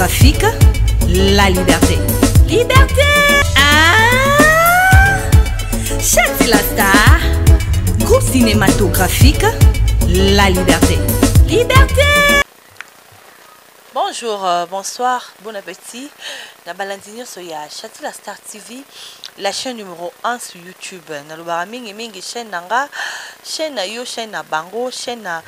cinématographique La Liberté. Liberté! Ah! Châtie la star. Groupe cinématographique La Liberté. Liberté! Bonjour, bonsoir, bon appétit. Na balandi nyonso ya Châtie la Star TV, la chaîne numéro 1 sur YouTube. Nalobaka mingi mingi chaîne na nga, chaîne na yo, chaîne na bango, chaîne na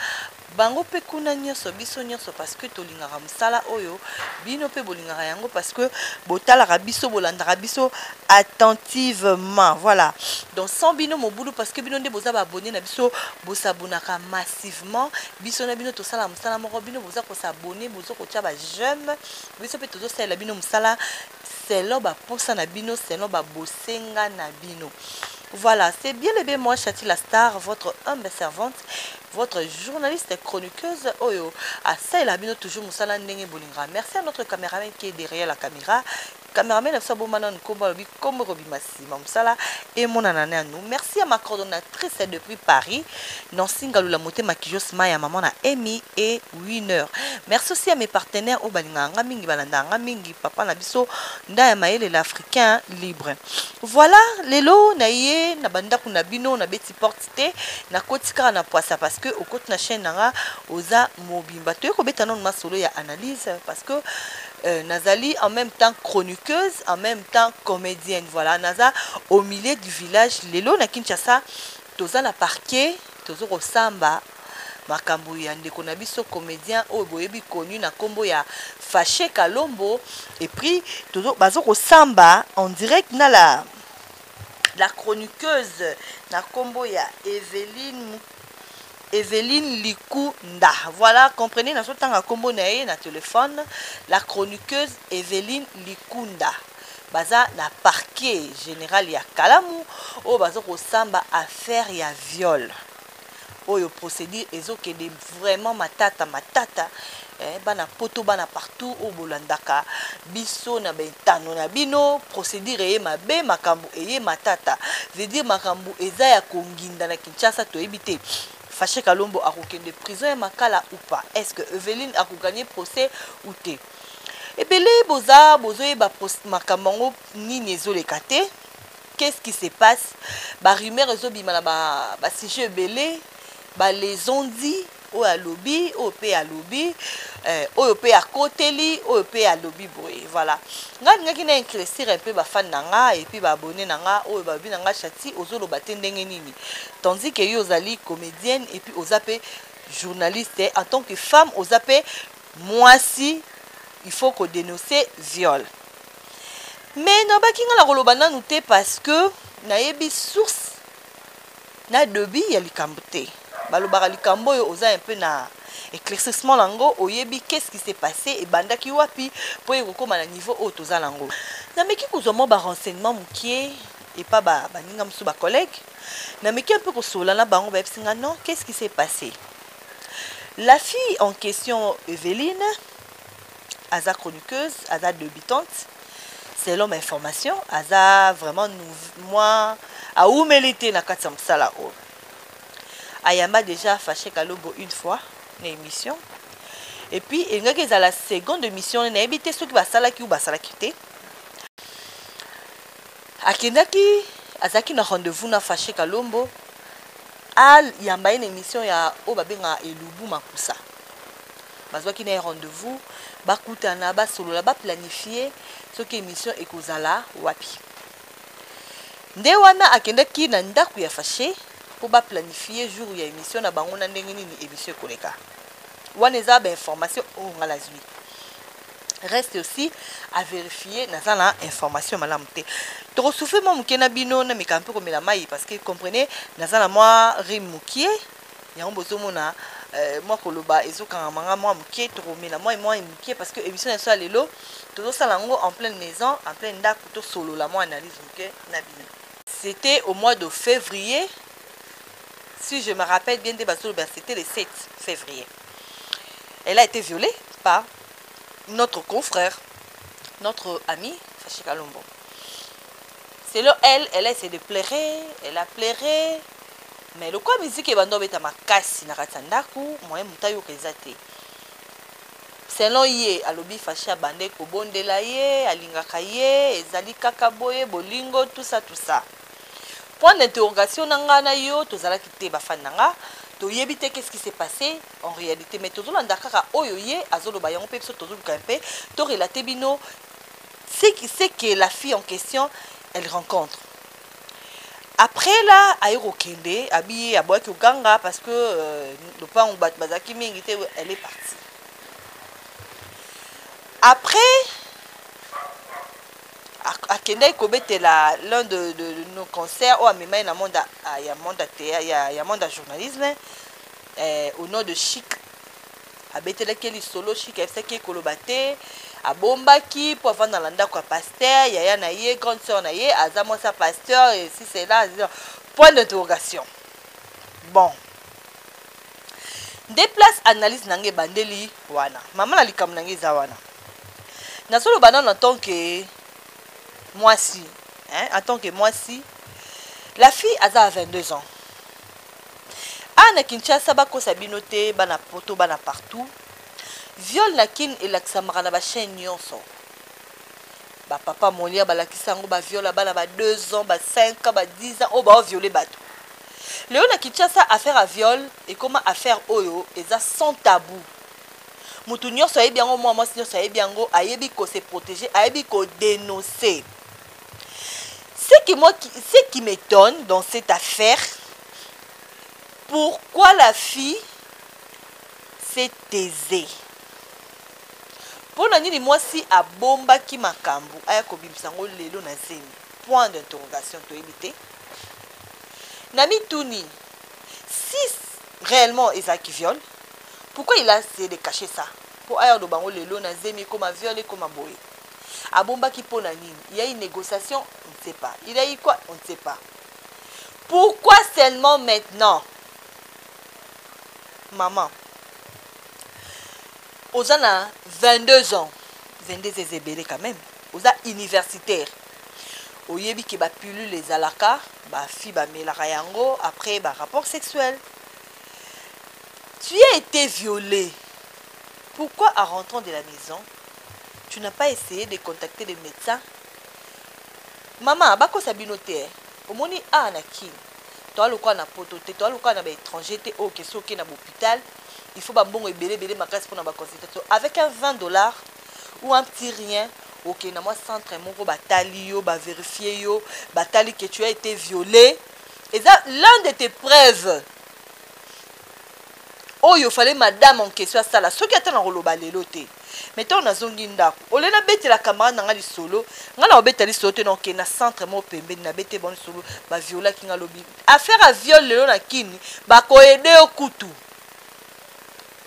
bango pe kuna nyonso, biso nyonso, parce que tolingaka mosala oyo, bino pe bolingaka yango parce que botalaka biso, bolandaka biso attentivement. Voilà. Donc sans bino mobulu, parce que bino nde boza ba abonné na biso, bosabonaka massivement. Biso na bino tosala mosala moko, bino boza kosabonner, boza kotia ba j'aime, biso pe tozosalela bino mosala selon ba posa na bino, selon ba bosenga na bino. Voilà, c'est bien le bien moi, Châtie la Star, votre humble servante, votre journaliste chroniqueuse oyo asalela bino toujours mosala ndenge bolinga. Merci à notre caméraman qui est derrière la caméra. Caméraman na biso abomana nkombo, alobi kombo ekobima nsima mosala emonana na nous. Merci à ma coordonnatrice depuis Paris, Nancy Ngalula Motema Kijos Maya, maman na Amy et Winner. Merci aussi à mes partenaires oyo balingaka nga mingi, balandaka nga mingi, papa na biso Ndaya Mayele, l'Africain libre. Voilà, lelo na ye na bandako na bino na beti porte te, na koti kaka na poisa parce que okoti na chaîne na nga oza mobimba. Toye kobeta nanu masolo ya analyse parce que nazali en même temps chroniqueuse, en même temps comédienne. Voilà, naza au milieu du village lelo na Kinshasa, toza na parquet, tozo kosamba makambo ya ndeko na biso comédien oyo boyebi connu na kombo ya Faché Kalombo. Et puis tozo bazo kosamba en direct na la chroniqueuse na kombo ya Evelyne Likunda. Voilà, comprenez, na sotanga kombo na ye na téléphone, la chroniqueuse Evelyne Likunda. Baza na parquet général ya Kalamu oyo bazo kosamba affaire ya viol. Oyo procédure ezokende vraiment matata matata. Bana poto, bana partout oyo bolandaka biso na bentano na bino, procédure eye mabe, makambo eye matata. Veut dire makambo eza ya konginda na Kinshasa, toyebi te. Faché Kalombo akokende prison ya Makala ou pas? Est-ce que Evelyne akogagner procès ou te? Ebele boza bozoyeba makambo yango nini ezoleka te. Qu'est-ce qui se passe? Ba rumeur ezobima na ba sujet ebele, ba les on dit oyo alobi, oyo pe alobi, oyo pe akoteli, oyo pe alobi boye. Voilà. Nga ningaki na éclaircir un peu ba fan na nga et puis ba abonné na nga oyo ba bi na nga Châtie ozoloba te ndenge nini. Tandis que yo ozali comédienne et puis oza pe journaliste, en tant que femme oza pe mwasi, il faut ko dénoncer viol. Mais nabaki nga na koloba nanu te parce que nayebi source na début ya likambo te. Balobaka likambo oyo oza un peu na éclaircissement nango, oyebi qu'est-ce qui s'est passé ebandaki wapi po ekokóma na niveau oyo toza nango. Nameki kozwa mwa ba renseignement mokie epa baninga mosusu, ba collègue. Nameki un peu kosola na bango, bayebisi nga non, qu'est-ce qui s'est passé? La fille en question, Evelyne, aza chroniqueuse, aza débutante. Selon ma information, aza vraiment moi aumeli te na kati ya mosala oyo. Ayamba déjà Faché Kalombo une fois na émission. Et puis elingaki ezala seconde émission, nayebi te soki basalaki ou basalaki te. Akendaki, azalaki na rendez-vous na Faché Kalombo, ayamba ye na émission ya oyo babengaka Elubu Makusa. Bazwaki na ye rendez-vous, bakutana, basolola, baplanifie soki émission ekozala wapi. Nde wana akendaki na ndako ya Faché mpo baplanifie jour ya émission na bango na ndenge nini émission ekoleka. Wana eza ba information oyo nga nazwi. Reste aussi à vérifier, naza na information malamu te. Tokosouffle mwa moke na bino na meka mpe komela mai parce que comprenez, naza na mwa rime mokie. Yango bozomona, mwa koloba ezokangama nga mwa moke, tokomela mwa mwa mokie parce que émission na biso ya lelo tozosala yango en pleine maison, en pleine ndako, tosolola mwa analyse moke na bino. C'était au mois de février, si je me rappelle bien, c'était le 7 février. Elle a été violée par notre confrère, notre ami Faché Kalombo. Selon elle, elle a essayé de pleurer, elle a pleuré, mais le quoi musique ebando beta makasi na kati ya ndako, moyen moto ayoka eza te. Selon ye, alobi Fache abandaki kobondela ye, alingaka ye, ezali kaka boye, bolingo, tout ça, tout ça. Point d'interrogation na nga na yo, tozalaki te ba fan na nga, toyebi te qu'est-ce qui s'est passé en réalité, mais tozolanda kaka oyo ye azoloba yango mpe biso tozoluka mpe to relater bino ce qui, ce que la fille en question elle rencontre. Après là, aye kokende, abi ye aboyaki koganga parce que lopango bato bazalaki mingi te, elle est partie. Après akendaki kobetela l'un de nos concerts oyo amemai na monde ya monde ya, ya, ya monde ya journalisme, au nom de Chic. Abetelaki ye lisolo, Chic ayebisaki ye koloba te, abombaki mpo avanda na ndako ya pasteur yaya na ye, grande sœur na ye aza mwasi ya pasteur, et si c'est là, point d'interrogation. Bon, nde place analyse na ngai ebandeli wana. Mama na likambo na ngai eza wana, nazoloba nano en tant que mwasi, hein, en tant que mwasi. La fille aza à 22 ans. Awa na Kinshasa, bakosa bino te, bana Poto, bana partout, viol na Kine elakisamaka na bachaîne nyonso. Bapapa Molière balakisa yango, baviol ya bana ba 2 ans, ba 5 ans, ba 10 ans, oyo baoviole bato. Lelo na Kinshasa, affaire ya viol ekoma affaire oyo eza sans tabou. Motu nyonso ayebi yango, mwa mwasi nyonso ayebi yango, ayebi kose protéger, ayebi kodénoncer. Ce qui m'étonne dans cette affaire, pourquoi la fille s'est taisée? Mpo na nini mwasi abombaki makambo, aya kobimisa yango lelo na zemi? Point d'interrogation. Toyebi te. Na mituni, si réellement ezalaki viol, pourquoi il a essayé de cacher ça mpo aya oloba yango lelo na zemi? Ekoma viol, ekoma boye, abombaki mpo na nini? Il y a une négociation, on ne sait pas. Il y a eu quoi, on ne sait pas. Pourquoi seulement maintenant? Maman, oza na 22 ans, 22 eza ebele quand même, oza universitaire, oyebi ke bapilule ezalaka, bafille bamelaka yango après barapport sexuel. Tu as été violé, pourquoi en rentrant de la maison tu n'as pas essayé de contacter le médecin? Mama, bakosa bino te. Omoni, awa na Kini, toa lokola na Poto te, toa lokola na baétranger te. Oyo kesi oke na bahôpital, il faut bambongo ebele ebele makasi mpona baconsultation. Avec un 20 $ ou un petit rien, okende na mwa centre moko, batali yo, baverifie yo, batali que tu as été violé. Eza l'un de tes preuves oyo fallait madame en question asala. Soki ata na koloba lelo te, mais ntango nazongi ndako, ole nabetela camarade na nga lisolo, nga na kobeta lisolo te, nakokende na centre moko pembeni, nabete bango lisolo, baviolaki nga lobi. Affaire ya viol lelo na Kini, bakoaider yo kutu.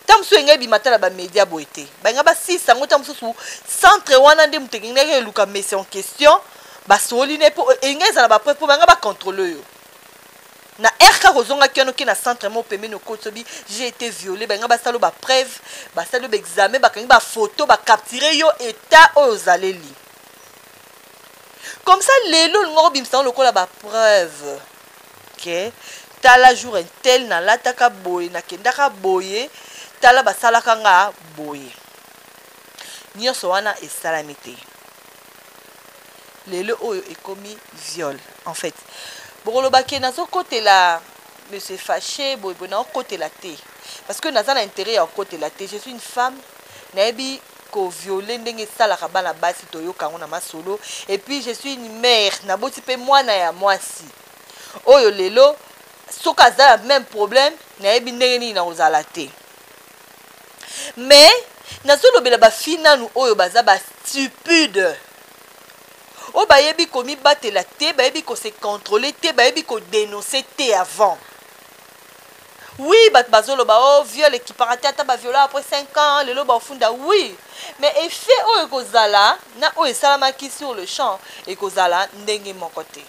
Ntango mosusu engai ebima tala bamédia boye te, balinga basisa yango. Ntango mosusu centre wana nde moto ekendaki eluka monsieur en question, basoli ne mpo elingai ezala bapreuve, mpo banga bacontrôle yo na r kaka. Ozongaki wana, oke na centre moko pembeni, okoti obi: "J'ai été violé." Balinga basala yo bapreuve, basali yo baexamen, bakangi bafoto, bacapture yo état oyo ozaleli. Comme ça lelo olinga kobimisa yango lokola bapreuve ke tala, jour un tel nalataka boye, nakendaka boye, tala basalaka nga boye. Nyonso wana esalami te. Lelo oyo ekomi viol. En fait, bokolobaki nazokotela monsieur Fâché boye boye, naokotela te parce que naza na intérêt ya kokotela te. Je suis une femme, nayebi koviole ndenge esalaka bana basi, toyoka yango na masolo. Et puis je suis une mère, naboti mpe mwana ya mwasi oyo lelo soki aza na même problème, nayebi ndenge nini na kozala te. Mais nazolobela bafille nanu oyo baza bastupide, oyo bayebi komibatela te, bayebi kose contrôler te, bayebi kodénoncer te avant. Oui, bato bazoloba: "Oh, viol ekipaka te, ata baviola après 5 ans, lelo bafunda." Oui, mais effet oyo ekozala na oyo esalamaki sur le champ ekozala ndenge moko te.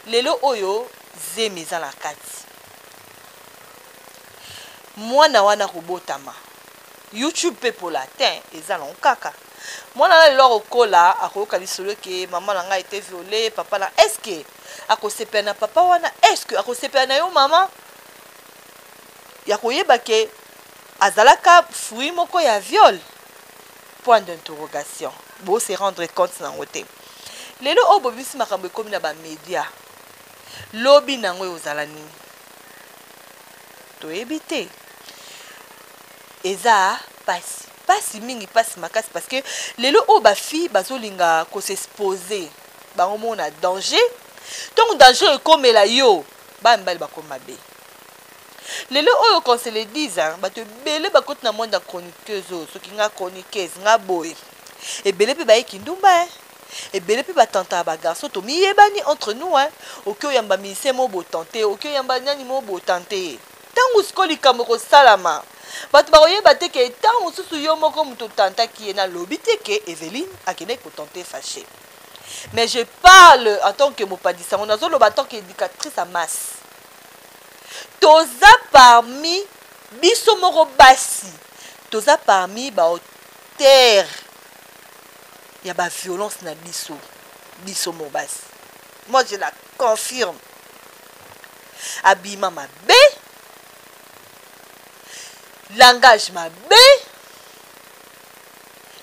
Lelo oyo zemi eza na kati, mwana wana kobotama, YouTube mpe pola te, eza nango kaka. Mwana wana lelo akokola, akoyoka lisolo ke mama na ngai été violé, papa na. Est ce que akosepela na papa wana? Est ce que akosepela na yo mama ya koyeba ke Azalaka fruit moko ya viol? Point d'interrogation. Bo se rendre compte nango te. Lelo oyo bobimisi makambo ekomi na ba media. Lobi nango ekozala nini? Toyebi te. Eza pasi. Pasi mingi, pasi makasi parce que lelo oyo ba filles bazolinga ko s'exposer bango moko na danger. Tango danger ekomela yo, ba mibali bakomi mabe. Lelo oyo qu'on se le dise, hein, bato ebele bakoti na monde ya chroniqueuse oyo, soki nga chroniqueuse, nga boye. Ebele pe baye kindumba, hein. Ebele pe batantaka ba garçon, tomiyebani entre nous, hein. Oki oyamba musicien moko botante, oki oyamba nani moko botante ye. Tango sikoyo likambo ekosalama, bato bakoyeba te ke tango mosusu yo moko moto otantaki ye. Nalobi te ke Evelyne akendaki kotante Fache. Mais je parle en tant que mopanzi sango, nazoloba en tant que éducatrice à masse. Toza parmi biso moko basi, toza parmi ba auteurs ya ba violence na biso, biso moko basi. Moi je la confirme. Abima mabe, langage mabe,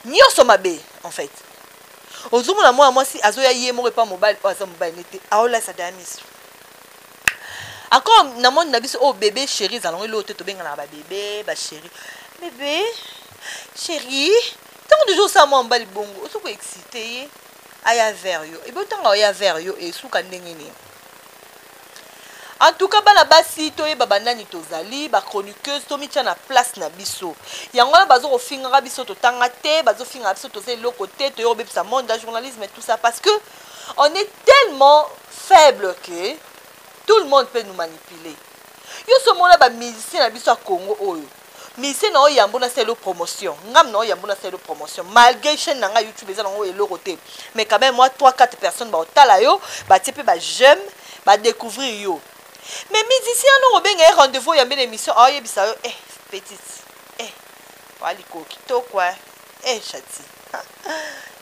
nyonso mabe en fait. Ozomona mwana mwasi azoya ye moko epa mobali oyo aza mobali nete aolasa daya miso. Encore na monde na biso oyo bébé chéri ezala ngo eloko te, tobenganaka ba bébé, ba chéri. Bébé, chéri, ntango toujours osala mwa mobali bongo, ozo ko exciter ye, aya vers yo. Ebe ntango aya vers yo, esuka ndenge nini? En tout cas, bana basi, toyeba banani tozali, ba chroniqueuse, tomitia na place na biso. Yango wana bazo kofingaka biso totanga te, bazo fingaka biso toza eloko te, toyo kobebisa monde ya journalisme et tout ça, parce que on est tellement faible que tout le monde peut nous manipuler. Yo so mona ba musicien na biso ya Congo oyo. Musicien na oyo yambo na selo promotion. Ngam na oyo yambo na selo promotion. Malgré chaîne na nga YouTube eza nango eloko te. Mais quand même moi 3 4 personnes ba otala yo, ba tie pe ba j'aime, ba découvrir yo. Mais musicien no obenga ye rendez-vous yambe na émission aoyebisa yo eh petite. Eh wali ko kitoko eh. Eh chati.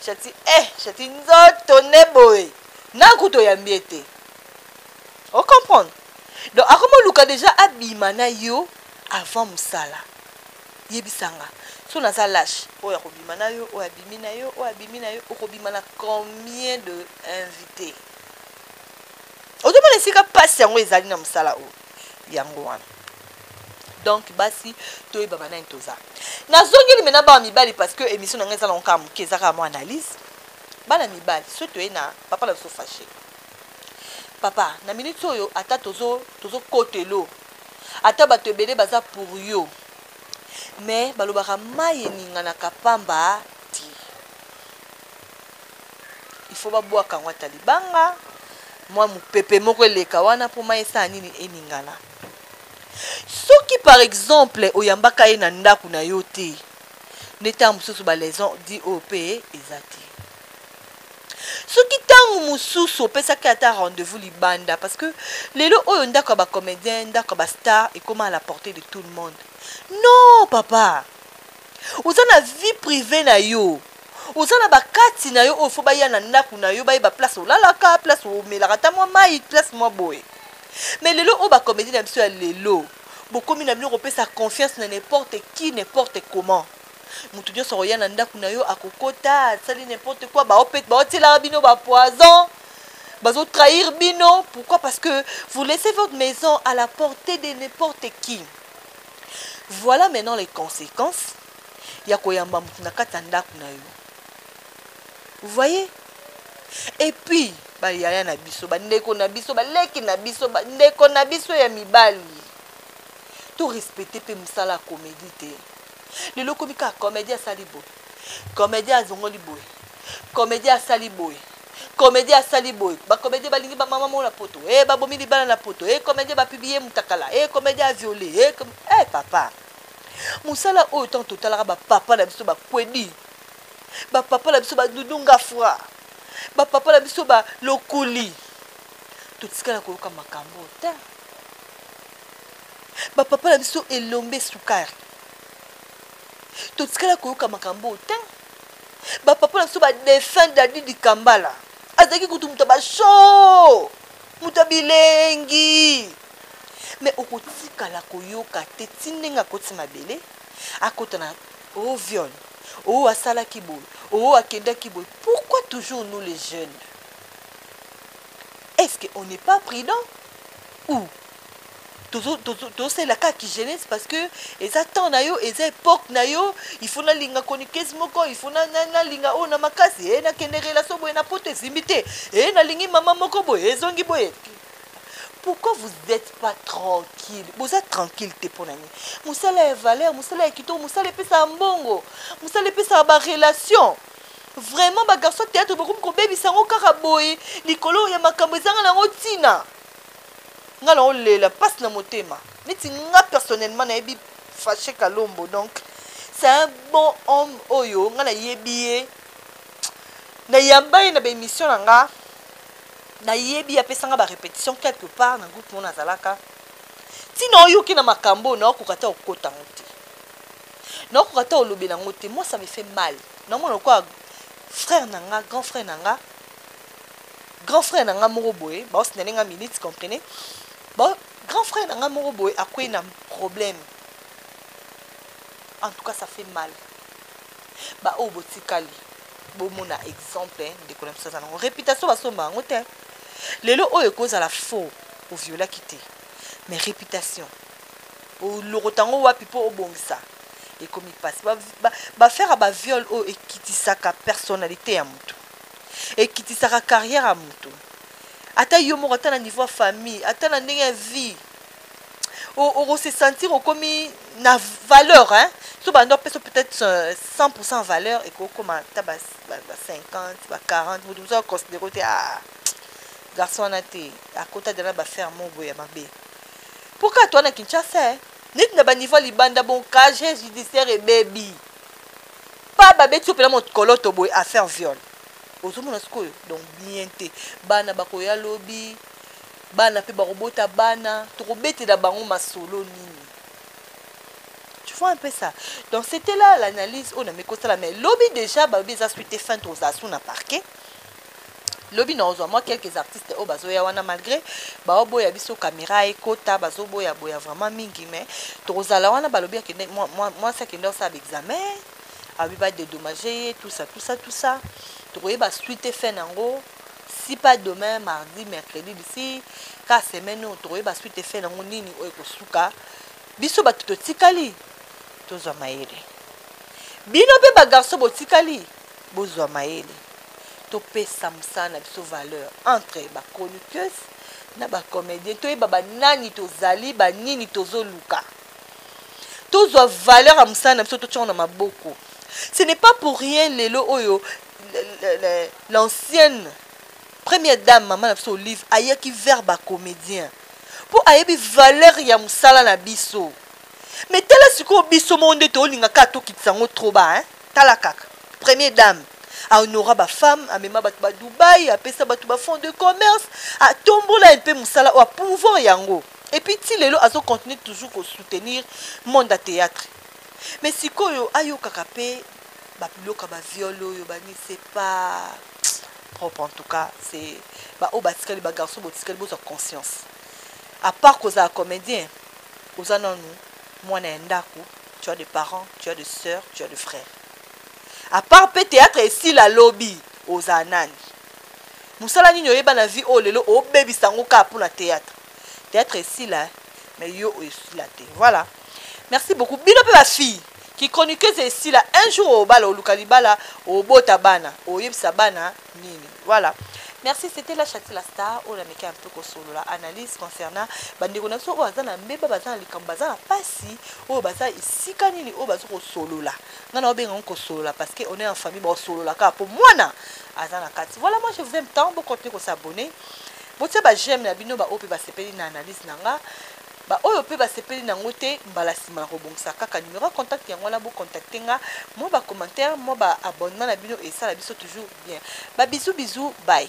Chati eh chati nzoto ne boye. Na kuto yambi ete. O comprendre? Donc akoma luka déjà abima na yo avant musala. Yebisanga. So naza lâche, oyo akobima na yo, oyo abimi na yo, oyo abimi na yo, okobima na combien de invités? Ozomona esika pasi yango ezali na musala oyo. Yango wana. Donc basi toyeba banani toza. Nazongeli mena bana mibali parce que émission na ngai eza na kaka moke, eza kaka mwa analyse. Bana mibali, soki toye na papa na biso fâché. Papa, na minute oyo ata tozo kotelo. Ata bato ebele baza pour yo. Mais balobaka mai eninganaka pamba te. Il faut babwaka yango ata libanga, mwa mopepe moko eleka wana po mai esala nini eningana. Soki par exemple oyambaka ye na ndako na yo te, nde ntango mosusu ba liaison di oyo pe eza te. Soki ntango mosusu opesaki ata rendez-vous libanda, parce que lelo oyo ndako ya ba comédien, ndako ya ba star ekoma à la portée de tout le monde. Non papa, oza na vie privée na yo, oza na bakati na yo oyo faut baya na ndako na yo, bayeba place olalaka, place omelaka ata mwa mai, place mwa boye. Mais lelo oyo ba comédien na biso ya lelo bokomi na bino kopesa confiance na n'importe qui, n'importe comment. Mutu nyonso akoya na ndako na yo, akokota, asali n'importe quoi, baotielaka bino ba poison, bazo trahir bino. Pourquoi? Parce que vous laissez votre maison à la portée de n'importe qui. Voilà maintenant les conséquences ya koyamba mutu na kati ya ndako na yo. Vous voyez? Et puis, ba yaya na biso, ba ndeko na biso, ba leki na biso, ba ndeko na biso ya mibali, to respecter pe musala ya comédie te. Lelo komi kaka comédie asali boye, comédie azongoli boye, comédie asali boye, comédie asali boye. Ba comédie balingi ba mama moko na poto, eh, babomi libala na poto, eh, comédie ba publier mutakala, eh, comédie a violé, eh, eh, papa. Musala oyo tant totalaka ba papa na biso ba kwedi, ba papa na biso ba dudu ngafra, ba papa na biso ba lokuli, totikala koyoka makambo te. Ba papa na biso elombe sukari, totikala koyoka makambo te. Ba papa na biso ba défunt Dadi Dikambala azalaki kutu moto ya ba show, moto ya bilengi, mais okotikala koyoka te ti ndenge akoti mabele. Akota na o viol, o asalaki boye, o akendaki boye. Pourquoi toujours nous les jeunes? Est-ce qu'on n'est pas prudent ou tozosalela kaka jeunesse? Parce que eza temps na yo, eza époque na yo. Il faut nalinga chroniqueuse moko, il faut nalinga oyo na makasi, e nakende relation boye na poto, esimbi te, e nalingi mama moko boye, ezongi boye. Pourquoi vous êtes pas tranquille? Boza tranquille te mpo na nini? Mosala ya valeur, mosala ya kitoko, mosala epesaka mbongo, mosala epesaka barelation. Vraiment, bagarçon théâtre bokomi kobebisa yango kaka boye likolo ya makambo ezanga nango ntina. Nga na olela mpasi na motema. Neti nga personnellement nayebi Fache Kalombo, donc c'est un bon homme oyo nga nayebi ye, nayamba ye na baémission na nga, nayebi apesanga barépétition quelque part na groupe mo nazalaka. Ntina oyoki na makambo oyo, naokoka te okota yango te, naokoka te olobela yango te. Moi, ça me fait mal. Namona lokola frère na nga, grand frère na nga, grand frère na nga moko boye, baosinale nga minute, comprenez. Bon, grand frère na nga moko boye akwei na problème. En tout cas, ça fait mal. Baoyo botikali, bomona exemple. Ndeko na biso aza nango réputation, basomba yango te. Lelo oyo ekozala faux, oviolaki te, mais réputation olokota yango wapi mpo obongisa? Ekomi mpasi. Baaffaire ya baviol oyo ekitisaka personnalité ya motu, ekitisaka carrière ya motu, ata yo moko, ata na niveau ya famille, ata na ndenge ya vie, okose sentir okomi na valeur, hein? So bando apesa peut-être 100 valeur, ekokoma ata ba 50, ba 40. Moto mosusu aconsidérer te: ah, garçon wana te, akota dana baaffaire mo boye ya mabe. Pourquoi to wana Kinshasa neti na baniveau ya libanda? Bon, casier judiciaire ebebi pa babeti yo mpena mokoloto boye, affaire viol. Ozomona sikoyo, donc bien te. Bana bakoya lobi, bana mpe bakobota bana, tokobetela bango masolo nini? Tu vois un peu ça? Donc c'était là l'analyse oyo nameki kosala. Mais lobi déjà balobi eza suite fin, tozala su na parquet lobi. Naozwa mwa quelques artistes oyo bazoya wana, malgré baoboya biso caméra ekota, bazoboya boya vraiment mingi, mais tokozala wana. Balobi akende, mwasi akende osala baexamen, alobi badédommage ye, tout ça, tout ça, tout ça. Tokoyeba suite fin nango si pas demain, mardi, mercredi, d'ici ka semaine oyo tokoyeba suite fin nango nini oyo ekosuka. Biso bato totikali, tozwa mayele. Bino mpe bagarçon botikali, bozwa mayele. Topesa mosala na biso valeur. Entre bachroniqueuse na bacomédien, toyeba banani tozali, banini tozoluka. Tozwa valeur ya mosala na biso, totiango na maboko. Ce n'est pas pour rien lelo oyo l'ancienne première dame, mama na biso Olive, ayaki vers bacomédien mpo ayebi valeur ya mosala na biso. Mais tala sikoyo, biso moko nde tolinga kaka tokitisa yango trop ba, hein? Tala kaka première dame ahonora bafemme, amema bato ba Dubai, apesa bato bafond de commerce, atombola mpe mosala oyo apouvoir yango. Et puis ti lelo azocontinue toujours kosoutenir monde ya théâtre. Mais sikoyo ayokaka mpe babiloko ya baviol oyo bani, c'est pas propre. En tout cas, c'est baoyo batikali, bagarçon botikali, bozwa conscience. À part kozala comédien, oza nanu mwana ya ndako. Tu as des parents, tu as des sœurs, tu as des frères. À part mpe théâtre esila lobi, ozala nani? Mosala nini oyeba na vie oyo lelo obebisa yango kaka mpona théâtre? Théâtre esila, mais yo esila te. Voilà, merci beaucoup. Bino mpe bafille ki chroniqueuse esila, un jour obala, oluka libala, obota bana, oyebisa bana nini? Voilà, merci. C'était la Chati la Star oyo nameki un peu kosolola, analyse concernant bandeko na biso oyo baza na mbeba, baza na likambo, baza na pasi, oyo baza esika nini, oyo baza kosolola. Ngai na obenga ngo kosolola parce que on est en famille, basolola kaka po mwana aza na kati. Voilà, moi je vous aime tant. Bocontinue kos'abonner, botia baj'aime na bino. Baoyo mpe basepeli na analyse na nga, baoyo mpe basepeli nango te, mbala nsima na kobongisa kaka. Numéro ya contact yango wana, bocontacte nga. Mwa bacommentaire, mwa baabonnement na bino esala biso toujours bien. Babisous, bisous, bye.